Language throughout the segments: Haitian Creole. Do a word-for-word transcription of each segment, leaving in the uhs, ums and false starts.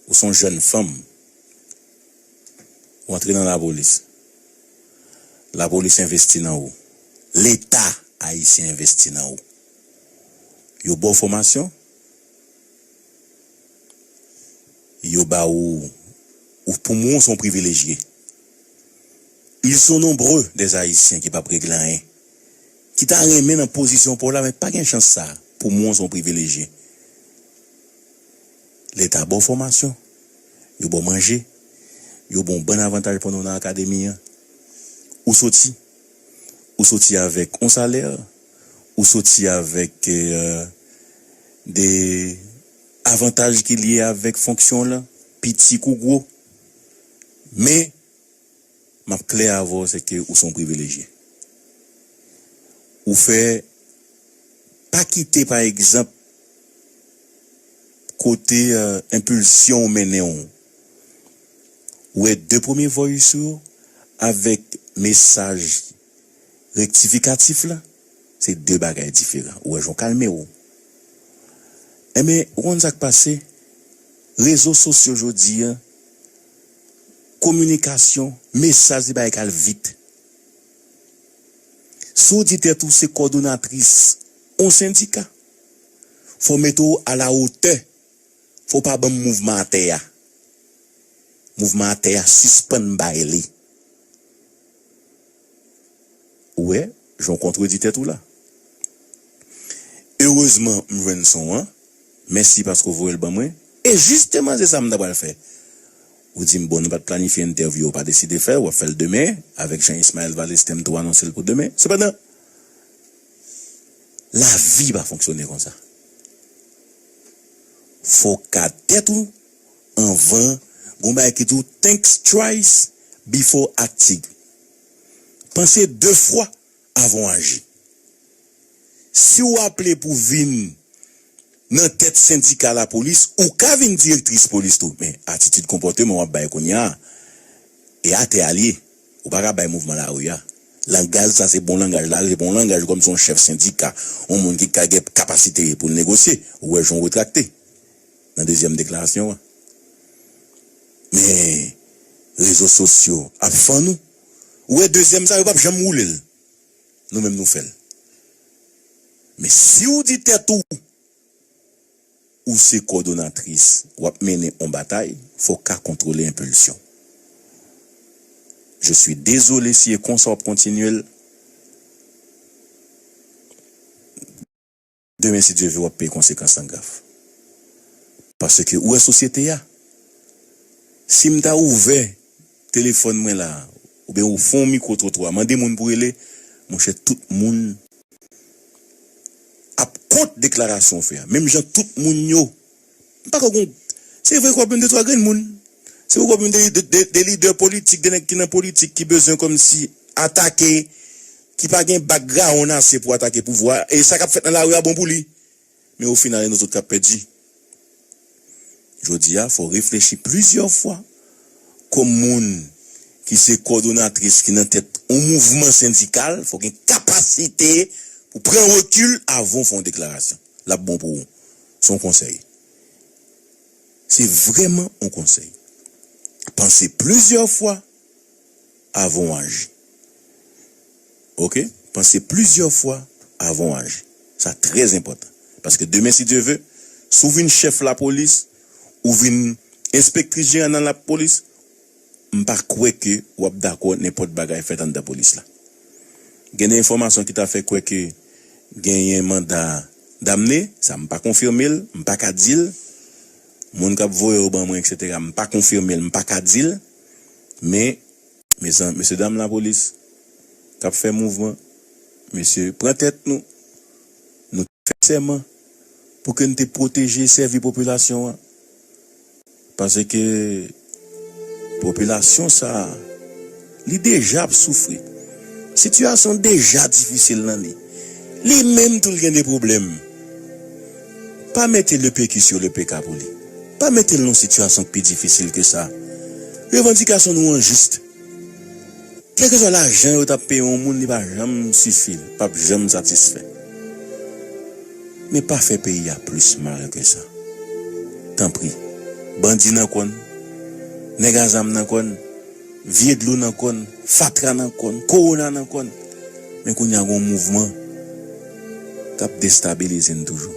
Ou se yon jèn fanm. Ou antre nan lapolis. Lapolis envesti nan ou. Leta ayisyen envesti nan ou. Yo ba w fòmasyon. Yo ba ou, ou pou mwen, ou se yon privilejye. Ils sont nombreux des Haïtiens ki p ap regle anyen, ki ta renmen nan pozisyon pa w la, men pa gen chans sa. Pou mwen, ou se yon privilejye. Leta ba w fòmasyon, yo ba w manje, yo ba w bann avantaj pandan w nan akademi an. Ou soti, ou soti avèk yon salè, ou soti avèk, euh, de avantaj ki lye avèk fonksyon w lan, piti kou gwo. Men, m ap klè avè w, se ke ou se yon privilejye. Ou fè, pa kite, pa egzanp, kote, euh, enpilsyon w mennen w. Ou wè de premye voice ou avèk mesaj rektifikatif la, se de bagay diferan. Ou wè jan w kalme w. Enben, ou konn sa k pase? Rezo sosyo jodi a, kominikasyon, mesaj, se bagay k al vit. Si w di tèt ou se kòdonatris yon sendika, fò w mete w alawotè. Fò w pa ban m mouvman atè a. Mouvman atè a, sispann bay li. Ou wè, jan w kontredi tèt ou la. Erezman, m jwenn son an. Mèsi paske w voye l ban mwen. E jisteman, se sa m ta pral fè. Ou di m, bon, nou pa t planifye entèvyou, ou pa deside fè l, w ap fè l demen, avèk jan Ismaël Valestin m tou anonse l pou demen. Sepandan, lavi pa fonksyone konsa. Fò w ka tèt ou anvan, gon bagay ki di w think twice before acting. Panse de fwa avan w aji. Si w aple pou vin nan tèt sendika lapolis, ou ka vin direktris polis tou. Men atitid konpòteman w ap bay kounye a, e atè a l ye. Ou pa ka bay mouvman lari a. Langaj sa se bon langaj lari, se bon langaj kòm se yon chèf sendika, yon moun ki ka gen kapasite pou l negosye. Ou wè jan w retrakte nan dezyèm deklarasyon an. Men, rezo sosyo ap fann ou. Ou wè dezyèm sa, yo p ap janm woule l. Nou menm nou fè l. Men si w di tèt ou, ou se kòdonatris, w ap mennen yon batay, fò w ka kontwole enpilsyon. Je suis désolé si e konsa w ap kontinye l. Demen, si Dye ve, w ap peye konsekans lan grav. Paske ou wè sosyete a, si m ta ouvè telefòn mwen la, oubyen ou fè yon mikwo twotwa, mande moun pou rele, monchè, tout moun ap kont deklarasyon w fè a. Menm jan tout moun yo, m pa kwè gon, se vre k w ap jwenn de twa grenn moun. Se vre k w ap jwenn de, de, de, de lidè politik, de nèg ki nan politik, ki bezwen kòmsi atake, ki pa gen background ase pou atake pouvwa a. E sa k ap fèt nan lari a bon pou li. Men o final, e nou tout k ap pèdi. Jodi a, fò w reflechi plizyè fwa. Kòm moun ki se kòdonatris ki nan tèt yon mouvman sendikal, fò w gen kapasite pou pran rekil avan w fè yon deklarasyon. L ap bon pou ou. Se yon konsèy. Se vrèman yon konsèy. Panse plizyè fwa avan w aji. Oke? Panse plizyè fwa avan w aji. Sa trè enpòtan. Paske demen, si Dye ve, si w vin chèf lapolis, ou vin enspektris jeneral nan lapolis, m pa kwè ke w ap dakò nenpòt bagay fèt anndan polis la. Gen de enfòmasyon ki ta fè kwè ke genyen manda damne, sa m pa konfime l, m pa ka di l. Moun k ap voye yo ban mwen, etsetera, m pa konfime l, m pa ka di l. Men, mezan-, mesye dam lapolis k ap fè mouvman, mesye, pran tèt nou. Nou te fè sèman pou ke n te pwoteje e sèvi popilasyon an. Paske popilasyon sa a, li deja ap soufri. Sitiyasyon deja difisil nan li. Li menm tou l gen de pwoblèm. Pa mete le P Q sur le P K pou li. Pa mete l nan yon sitiyasyon k pi difisil ke sa. Revandikasyon nou an jis. Kèlkeswa lajan yo t ap peye yon moun, li pa janm sifi l, p ap janm satisfè. Men pa fè peyi a plis mal ke sa. Tanpri, bandi nan kòn, nèg a zam nan kòn, vye dlo nan kòn, fatra nan kòn, kowona nan kòn. Men kounye a gen yon mouvman k ap destabilize n toujou.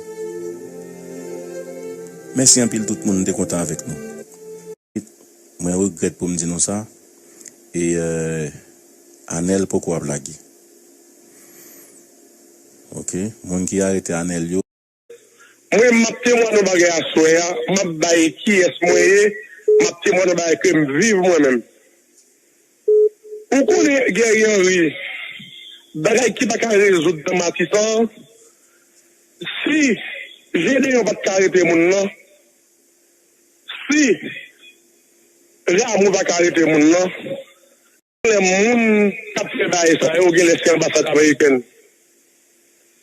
Mèsi anpil tout moun, m te kontan avèk nou. Mwen regrèt pou m di nou sa. E, euh, Anèl poko ap lage. Ok, moun ki arete Anèl yo. Mwen, m ap temwanye yon bagay aswè a, m ap bay kiyès mwen ye, m ap temwanye yon bagay ke m viv mwen menm. Ou konnen Guerrier Henry, bagay ki pa ka rezoud nan Matisan, si Gedeon pa t ka arete moun nan, si Rameau pa ka arete moun nan, lè moun k ap fè bagay sa yo, genlè se anbasad amerikèn.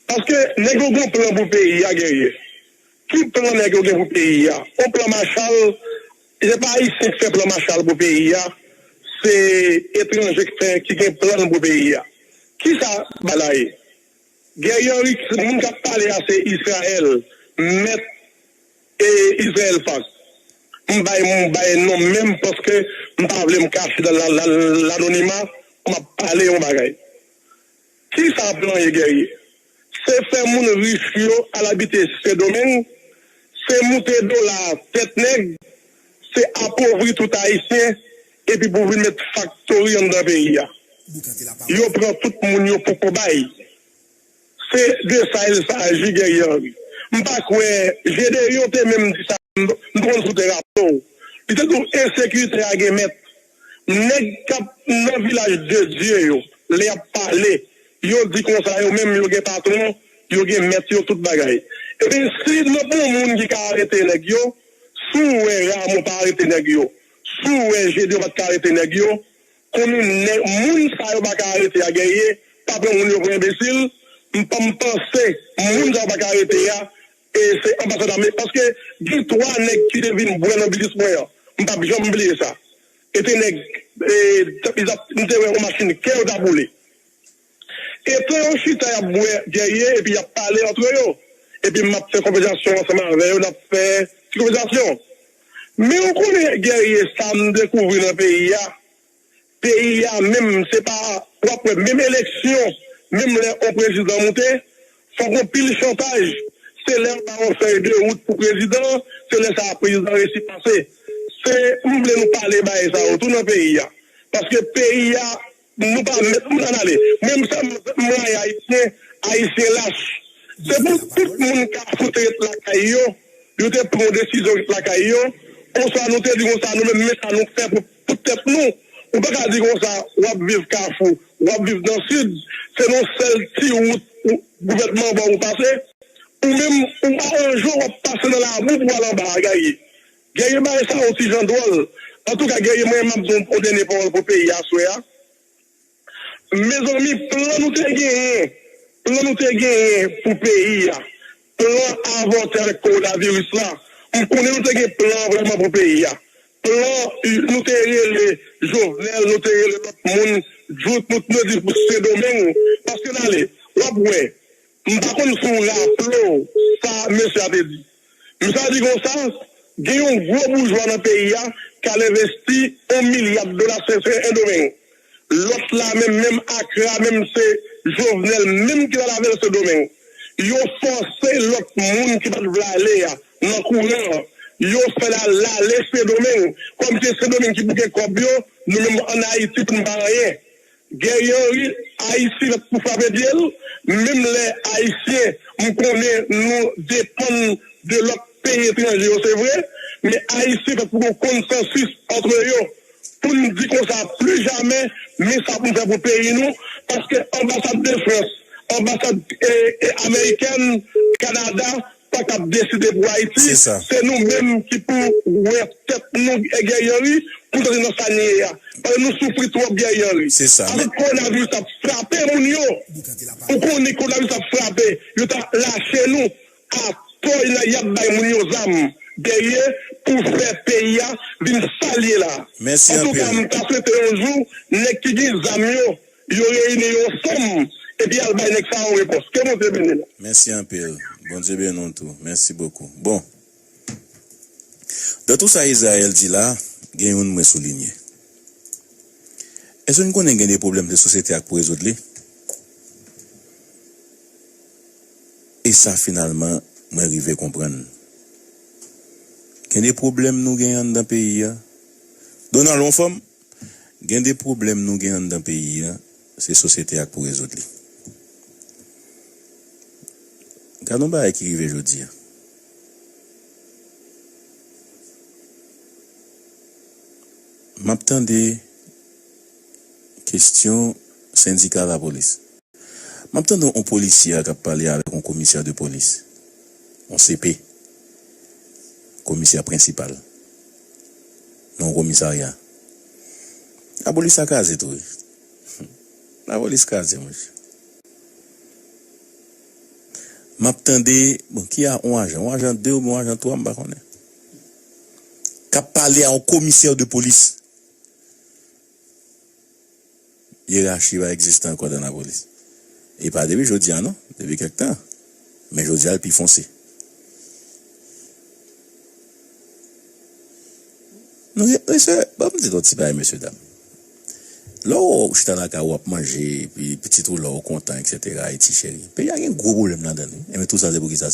Paske nèg yo gen plan pou peyi a, Guerrier. Ki plan nèg yo gen pou peyi a? On plan Marshall, se pa Ayisyen ki fè plan Marshall pou peyi a, se etranje ki fè, ki gen plan pou peyi a. Kisa bagay la ye? Guerrier Henry, moun k ap pale a se Israël, mèt e Israël Fox. M bay, m bay non menm paske m pa vle m kache nan la, la, lanonima pou m ap pale yon bagay. Kisa plan ye, Guerrier? Se fè moun rich yo al abite Sendomeng, se moute dola a tèt nèg, se apovri tout Ayisyen, epi pou vin met faktori anndan peyi a. Yo pran tout moun yo pou kobay. Se de sa il s'agit, Guerrier Henry. M pa kwè Gedeon te menm di sa, m, m konn sou te raple w. Li te di w ensekirite a gen mèt. Nèg k ap nan vilaj de Dye yo, lè y ap pale, yo di konsa yo menm yo gen patwon, yo gen mèt yo, tout bagay. Ebyen, si nan pou moun ki ka arete nèg yo, si w wè Rameau pa arete nèg yo, si w wè Gedeon pa t ka arete nèg yo, konnen nè-, moun sa yo pa ka arete a, Guerrier, pa pran moun yo pou enbesil, m pa, m panse moun sa yo pa ka arete a, e se anbasad Amerik, paske gen twa nèg ki te vin bwè nan bilis mwen an, m p ap janm bliye sa. E te nèg, e, t ap, m te wè yon machin kè yo t ap woule. E tan yo chita y ap bwè, Guerrier, epi y ap pale antre yo. Epi m ap fè konvèsasyon ansanm avè yo, n ap fè ti konvèsasyon. Men ou konnen, Guerrier, sa m dekouvri nan peyi a, peyi a menm, se pa, w ap wè menm eleksyon, menm lè yon prezidan moute, fòk yon pil chantaj. Se lè yo ba yon fèy de wout pou prezidan, se lè sa a prezidan resi pase. Se, m vle nou pale bagay sa yo tou nan peyi a. Paske peyi a, nou pa mèt moun ann ale. Menm sa m, m rayi Ayisyen, Ayisyen lach. Se pou tout moun Kafou te ret lakay yo, yo te pran yon desizyon ret lakay yo, oswa nou te di konsa, nou menm, men sa nou fè pou, pou tèt nou. Ou pa ka di konsa, w ap viv Kafou, w ap viv nan Sid, se nan sèl ti wout ou, gouvènman an ba w pase, ou menm, ou pa yon jou w ap pase nan labou pou w al anba a, Guerrier. Guerrier, bagay sa yon ti jan dwòl. Antouka, Guerrier, mwen, m ap di w yon dènye pawòl pou peyi a aswè a. Mezanmi, plan nou te genyen, plan nou te genyen pou peyi a, plan avòte avèk kowonaviris la, m konnen nou te gen plan vrèman pou peyi a. Plan, nou te rele Jovenel, nou te rele lòt moun, jouk nou, nou di pou Sendomeng, paske n ale, w ap wè, m pa konn si w raple w sa mesye a te di. Misye a di konsa, gen yon gwo boujwa nan peyi a k al envesti yon milya dola Sen, Sendomeng. Lòt la menm, menm Akra, menm se Jovenel menm ki t al avè l Sendomeng. Yo fòse lòt moun ki pa t vle ale a nan kouran an. Yo fè l al ale Sendomeng. Kòmsi se Sendomeng ki bouke kòb yo, nou menm ann Ayiti pou n pa anyen. Guerrier Henry, Ayisyen fèt pou frape pye l. Menm lè Ayisyen, m konnen nou depann de lòt peyi etranje yo, se vre, men Ayisyen fèt pou gen konsansis antre yo, pou n di konsa, pli jamè, men sa pou n fè pou peyi nou, paske anbasad de Frans, anbasad, e, e, amerikèn, Kanada, pa kab deside pou Ayiti. Se sa. Se nou menm ki pou wè tèt nou, e, Guerrier Henry, pou soti nan sa n ye a. Paske nou soufri twòp, Guerrier Henry. Se sa. Avèk kowonaviris ap frape moun yo. Ou konnen kowonaviris ap frape, yo ta lache nou a Toy nan y ap bay moun yo zam dèyè pou fè peyi a vin sa l ye la. Mèsi anpil. Antouka, m ta swete yon jou nèg ki gen zam yo, yo reyini yo ansanm epi y al bay nèg sa yo repons. Ke Bondye beni nou. Mèsi anpil. Bondye beni w tou. Mèsi bokou. Bon. Dans tout sa Israël di la, gen youn mwen soulinye. Èske nou konnen gen de pwoblèm se sosyete a k pou rezoud li? E sa finalman mwen rive konprann. Gen de pwoblèm nou gen anndan peyi a. Donald, ou anfòm? Gen de pwoblèm nou gen anndan peyi a, se sosyete a k pou rezoud li. Gade yon bagay ki rive jodi a. M ap tande kesyon sendika lapolis. M ap tande yon polisye k ap pale avèk yon komisè de polis, yon C P, komisè prensipal, nan yon komisarya. Lapolis la kraze tou, wi. Lapolis kraze, monchè. M ap tande, bon, ki a yon ajan, yon ajan de oubyen yon ajan twa, m pa konnen. K ap pale a yon komisè de polis. Yerachi pa egziste ankò nan lapolis. E pa depi jodi a non, depi kèk tan. Men jodi a l pi fonse. Nou gen, mesye, ban m di nou yon ti bagay, mesye dam. Lè w wè w chita lakay ou ap manje, epi pitit ou la w kontan, etsetera, e ti cheri. Peyi a gen gwo pwoblèm ladan l, wi. Enben, tou sa se pou kisa?